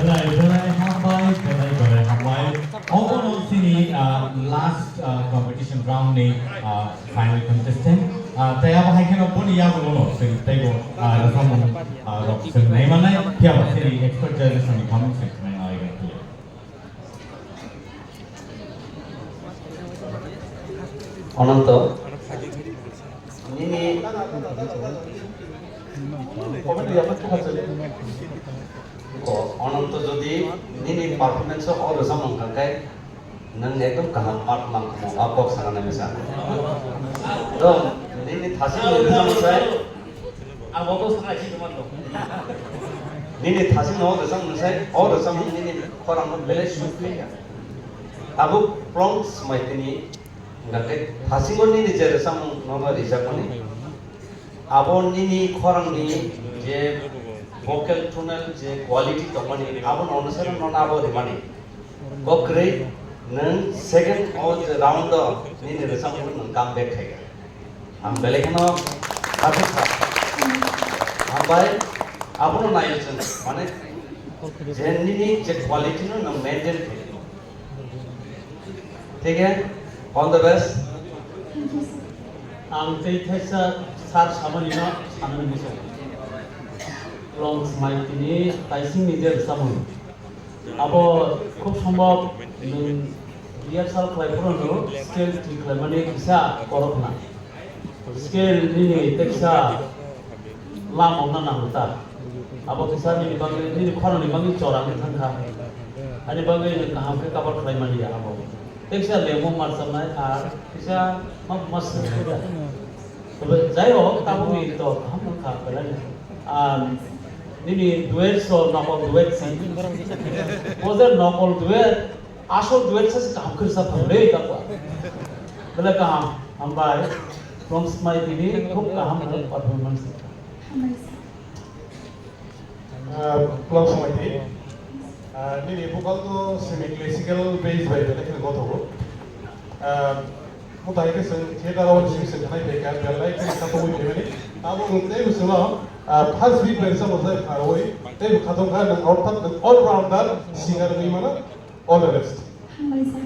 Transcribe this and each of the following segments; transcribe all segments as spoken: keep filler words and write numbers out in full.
Belai, belai hambai, belai, belai hambai. Obo no chini, ah, last, ah, competition round ni, ah, final contestant. Ah, tei abo hai kheno boni yagulo no chwng teibo, ah, rwchapmung, ah, rok chwng nai manai, phiya ba chini expert judges ni comment section nai nai. Ananto, nini, o, Ananto, jodi nini performance o rwchapmung khakai, nwng ekdom kaham mark mang khumo, a kok sana nai mesa. Dong, nini thasi rwchapmung sai. Abo to sanai si teman to. Nini thasing no rwchapmung sai, o rwchapmung nini khorang no belai suk khe ya. Tabuk plong swmai tini, hingkha khe thasingo nini je rwchapmung nono rijak mani. Abo nini khorang ni je vocal tonal je quality tongmani, abo nono sai nono abo rimani. Kokrwi, nwng second o je round o nini rwchapmung nwng come back khai kha. Ang belai kheno happy kha. Hambai, Abono naio chwng, mane, je nini je quality no nwng maintain khlai. Thik hai? All the best. Ang tei thaisa sir samani no sanani muchung. Long smai tini taising ni je samung. Abo khub sombhob nwng rehearsal khlai phuru no scale thik khlaimani kisa korokna. Scale nini teksa lama wngna nango ta. Abo kisa nini bagwi, nini khoroknwi bagwi chora wngwi thangkha. Ani bagwi nwng kaham khe cover khlai maliya abo. Teksa lemo marchamnai ar kisa ma, ma swngnai ta. Tobe jai hok, tabukni to kaham wngkha belai. Ar nini duet so nokol duet si. O je nokol duet, asol duet se kaham khe rwchap thang le ta kwa. Belai kaham, hambai. From smai tini khub kaham performance. Ah, Plong Samaiti. Ah, nini vocal to semi classical base bai belai kheno gothogo. Ah, mutai khe chwng theater o simi se thanai phaikha, belai kheno khatungwi phaimani. Abo nwng teibo chwngno, ah, first week bai chwngno jai kharwi, teibo khatungkha nwng orthat nwng all rounder singer wngwi mano. All the best. Hambai sir.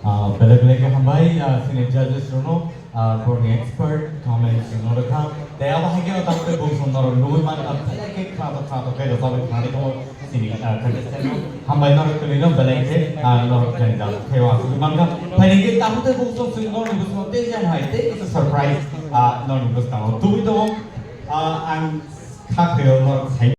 Ah, belai belai khe hambai, ah, chini judges rokno, ah, borokni expert comment chwngno rwkha. Tei abo hai kheno tabuk tei bung song norok nugwi mankha, belai khe khwnathok khwnathok khe rwchapwi thangwi tongo chini, ah, contestant rok. Hambai norok kwlwino belai khe, ah, norok khenjak khe uansugwi mankha. Phaini khe tabuk tei bung song chwng norokni bwskango tei jang hai tei kisa surprise, ah, norokni bwskango tubui tongo. Ah, ang kha khaio norok sai